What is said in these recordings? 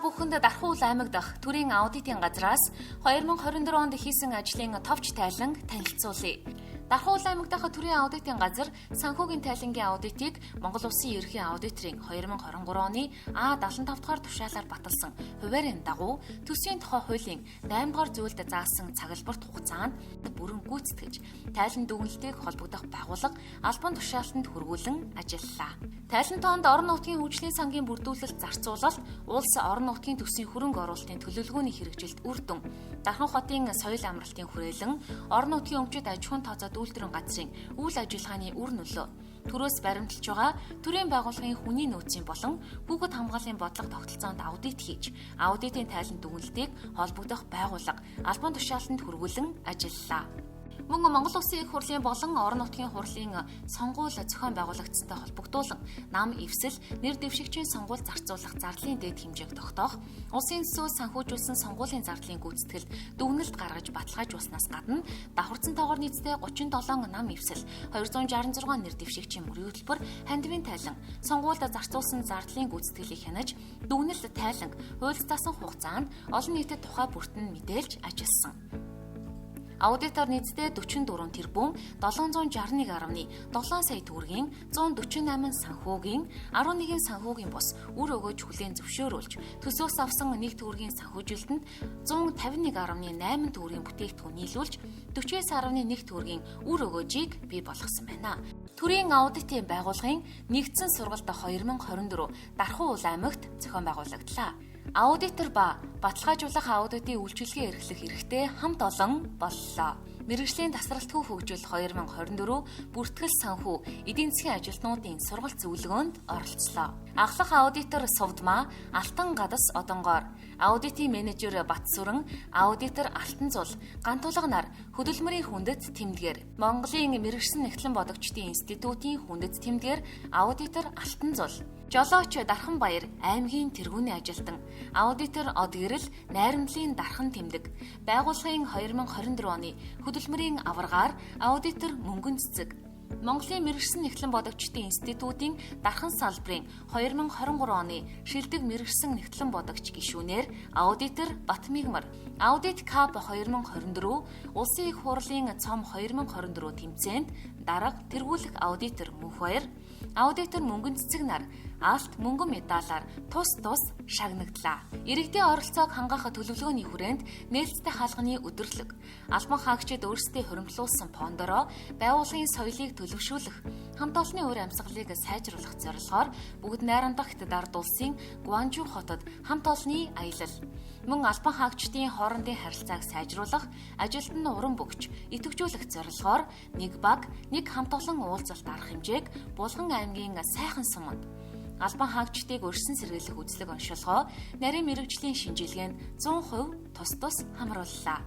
Та бүхэнд Дархан Уул аймаг дахь төрийн аудитын газраас 2024 онд хийсэн ажлын товч тайлан танилцуулъя. Дархан Уул аймаг дахь төрийн аудитын газар санхүүгийн тайлангийн аудитыг Монгол Улсын ерөнхий аудиторын 2023 оны А75 дугаар тушаалаар баталсан хуваарийн дагуу төсвийн тухай хуулийн 8 дугаар зүйлд заасан цаглбарт хугацаанд бүрэн гүйцэтгэж, тайлан дүгнэлтийг холбогдох байгууллага албан тушаалтанд хүргүүлэн ажиллалаа. Тайлан тоонд орон нутгийн хөгжлийн сангийн бүрдүүлэлт зарцуулалт, улс орон нутгийн төсвийн хөрөнгө оруулалтын төлөвлөгөөний хэрэгжилт үр дүн, Дархан хотын соёл амралтын хүрээлэн, орон нутгийн өмчит аж ахуйн тооцоо үйлдвэрийн газрын үйл ажиллагааны үр нөлөө, төрөөс баримталж байгаа төрийн байгууллагын хүний нөөцийн болон хүүхэд хамгааллын бодлого тогтолцоонд аудит хийж, аудитын тайлан дүгнэлтийг холбогдох байгууллага албан тушаалтанд хүргүүлэн ажиллалаа. Мөн Монгол Улсын их хурлын болон орон нутгийн хурлын сонгуул зохион байгуулагдсантай холбогдуулан нам эвсэл нэр дэвшигчийн сонгуул зарцуулах зардлын дээд хэмжээг тогтоох, улсын төсөө санхүүжүүлсэн сонгуулийн зардлын гүйцэтгэлд дүгнэлт гаргаж баталгаажуулснаас гадна давхарцсан тоогоор нийтдээ 37 нам эвсэл 266 нэр дэвшигчийн мөрийн хөтөлбөр хандивын тайлан сонгуульд зарцуулсан зардлын гүйцэтгэлийг хянаж, дүгнэлт тайланг хуульд заасан хугацаанд олон нийтэд тухай бүртэн мэдээлж ажилласан. Аудитор нийтдээ 44 тэрбум 761.7 сая төгрөгийн 148 санхүүгийн 11 санхүүгийн бус үр өгөөж хүлээн зөвшөөрүүлж, төсөөс авсан 1 төгрөгийн санхүүжилтэнд 151.8 төгрөгийн бүтээгдэхүүн нийлүүлж 49.1 төгрөгийн үр өгөөжийг бий болгосон байна. Төрийн аудитын байгууллагын нэгдсэн сургалт 2024 Дархан Уул аймагт зохион байгуулагдлаа. Аудитор ба баталгаажуулах аудитын үйлчилгээ эрхлэх эрхтэй хамт олон боллоо. Мэргэжлийн тасралтгүй хөгжил 2024 бүртгэл санхүү эдийн засгийн ажилтнуудын сургалт зөвлөгөөнд оролцлоо. Ахлах аудитор Сувдмаа Алтан Гадас Одонгоор, аудитын менежер Батсүрэн, аудитор Алтан Зул Гантулга нар хөдөлмөрийн хүндэт тэмдгээр, Монголын мэргэжсэн нягтлан бодогчдын институтийн хүндэт тэмдгээр аудитор Алтан Зул, Жолооч Дархан Баяр аймгийн тэргүүний ажилтан, аудитор Одгэрэл найрамдлын дархан тэмдэг, байгууллагын 2024 оны хөдөлмөрийн аваргаар аудитор Мөнгөн Цэцэг, Монголын мэргэжсэн нягтлан бодогчдын институтийн дархан салбарын 2023 оны шилдэг мэргэжсэн нягтлан бодогч гишүүнээр аудитор Батмигмар, Аудит Кап 2024 Улсын их хурлын цом 2024 тэмцээнд дарга тэргүүлэх аудитор Мөнхбаяр, аудитор Мөнгөн Цэцэг нар алт мөнгөн медалаар тус тус шагнагдлаа. Иргэдийн оролцоог хангах төлөвлөгөөний хүрээнд нээлттэй хаалганы өдөрлөг, албан хаагчид өөрсдийн хуримтлуулсан фондороо байгууллагын соёлыг төлөвшүүлэх, хамт олонны үр амьсгалыг сайжруулах зорилгоор бүгд найрамдах Хятад ард улсын Гуанжу хотод хамт олонны аялал, мөн албан хаагчдын хоорондын харилцааг сайжруулах, ажилд нь уран бөгч, идэвхжүүлэх зорилгоор нэг баг, нэг хамт олон уулзалт арга хэмжээг Булган аймгийн сайхан суманд албан хаагчдыг урьдчилан сэргийлэх үзлэг оншилгоо, нарийн мэргэжлийн шинжилгээнд 100% тус тус хамрууллаа.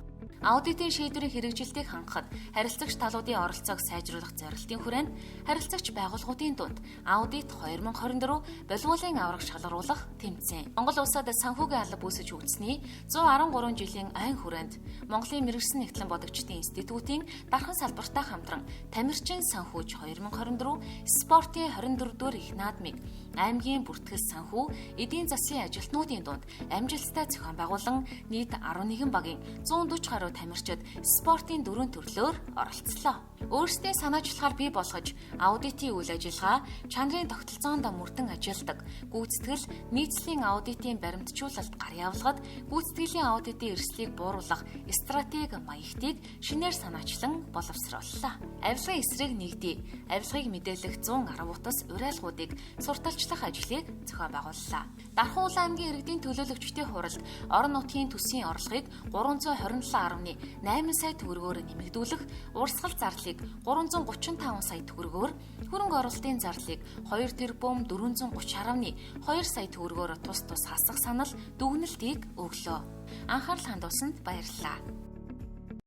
Аудитын шийдвэрийн хэрэгжилтийг хангахад харилцагч талуудын оролцоог сайжруулах зорилтын хүрээнд харилцагч байгууллагуудын дунд Аудит 2024 боловсролын аварга шалгаруулах тэмцээн. Монгол улсад санхүүгийн алба үүсэж хөгжсөний 113 жилийн айн хүрээнд Монголын мэргэжсэн нягтлан бодогчдын институтийн дархан салбартай хамтран Тамирчин санхүүж 2024 спортын 24 дугаар их наадмыг аймгийн бүртгэл санхүү эдийн засгийн ажилтнуудын дунд амжилттай зохион байгуулан нийт 11 багийн 140 гаруй тамирчид спортын дөрвөн төрлөөр оролцлоо. Өөрсдийн санаачлахаар бий болгож аудитын үйл ажиллагаа чанарын тогтолцоонд мөрдөн ажилладаг, гүйцэтгэл нийцлийн аудитын баримтжуулалт гар явуулахад гүйцэтгэлийн аудитын эрсдлийг бууруулах стратеги маягтыг шинээр санаачлан боловсрууллаа. Авилгын эсрэг нэгдий, авилгыг мэдээлэх 110 утас уриалгуудыг сурталчлах ажлыг зохион байгууллаа. Дархан Уул аймгийн иргэдийн төлөөлөгчдийн хуралд орон нутгийн төсвийн орлогыг 327.8 сая төгрөгөөр нэмэгдүүлэх, урсгал зардлыг 335 сая төгрөгөөр, хөрөнгө оруулалтын зардлыг 2 тэрбум 430.2 сая төгрөгөөр тус тус хасах санал дүгнэлтийг өглөө. Анхаарал хандуулсанд баярлалаа.